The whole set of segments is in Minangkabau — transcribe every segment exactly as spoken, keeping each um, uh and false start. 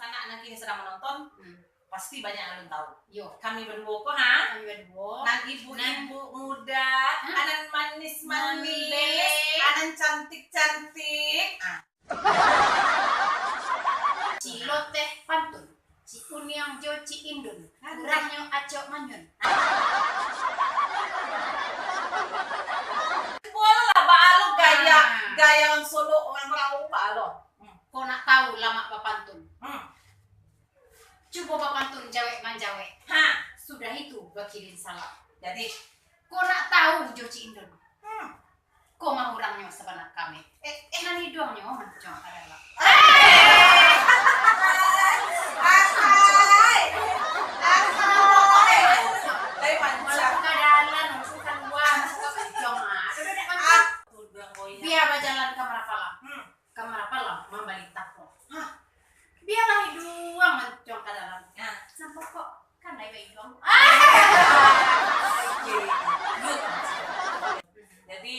Anak nan kini sadang manonton, hmm, pasti banyak nan alun tahu. Yo. Kami baduo ko, ha? Kami baduo. Nan ibu-ibu muda, hah? Anan manis-manis, anan cantik-cantik. Ah. Ciloteh pantun. Cik Uniang jo Cik Indun. Aduh. Urangnyo acok manyun. Bolehlah, baa lo gaya, ah, gaya urang Solok, urang Rau, baa lo. Hmm. Kok nak tahu lamak bapantun? Hmm. Cubo bapantun jawek manjawek. Ha. Sudah itu bakirim salam. Jadi? Kok nak tahu jo Cik Indun? Hmm. Ko mah urangnyo sabana kami. Eh, eh, nan iduangnyo mancuang ka dalam. Eh! Ahai! Ahai! Tapi mancuang. Walaupun ka dalam, walaupun ka lua, mancuang ka mancuang, ah. Sudah, sudah, mancuang. Ah, udah, oh iya. Bia bajalan ka Marapalang. Hmm. Ka Marapalang mambali tapo. Hah? Bialah iduang mancuang ka dalam. Nah. Sampai kok kan lai baiduang. Oke. Good. Jadi,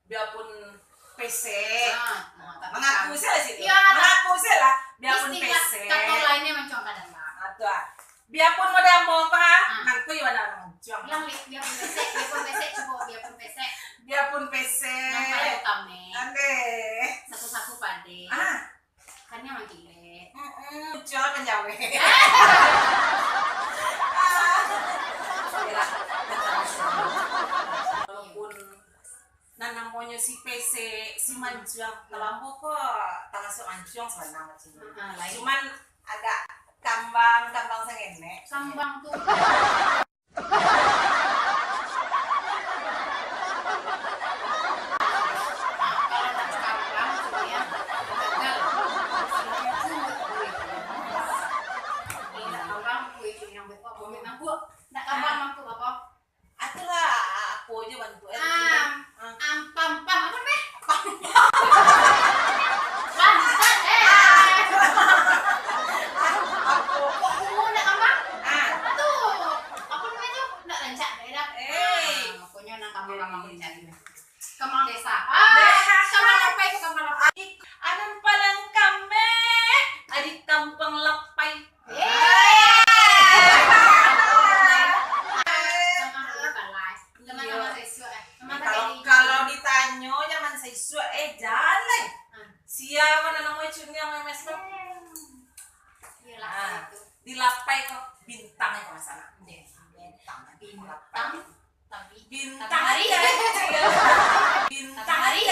biapun pesek, ah, tapi mangaku kan sajo lah situ. Iya, mangaku sajo lah. Biapun istilah pesek. Kato lainnyo mancuang ka dalam. Ah, tu ah. Biapun model apo, ha? Ah. Nangko iyo anak mancuang. Bilang, Lik, biapun pesek, biapun pesek, cubo, biapun pesek. Biapun pesek. Nan pado kami. Andeh. Saku-saku padi. Ah. Kan nyo manggilek. Mm-mm, jual manjawek. Walaupun nan namonyo si pesek, si mancuang, kalau ambo ko tamasuak mancuang sabananyo. Ah, lain. Cuman agak kambang, kambang sangenek. Kambang tu. Itulah, apo je bantuak e. Am, am, pam, pam, apo namo? Pantat, eh. Apo? Kok bungo ndak kambang? Ah. Tu, apo namo tu? Ndak rancak, eh, dah. Eh. Ah, pokoknyo nan kambang-kambang cari. Kambang desa. Ah, desa. Kambang apo itu, kambang apo? Adik, anan palang kami, adik kampung Lapai. Eh. Kambang dulu kalas. Zaman-zaman saisuak, eh. Zaman kalau, kalau ditanyo zaman saisuak, eh, jan lai. Ah. Sia nan namo Cuniang M S ko? Hmm. Iyolah, ah, itu. Di Lapai ko bintang ko masalah. Iya. Bintang. Bintang. Tapi bintang hari. Bintang hari.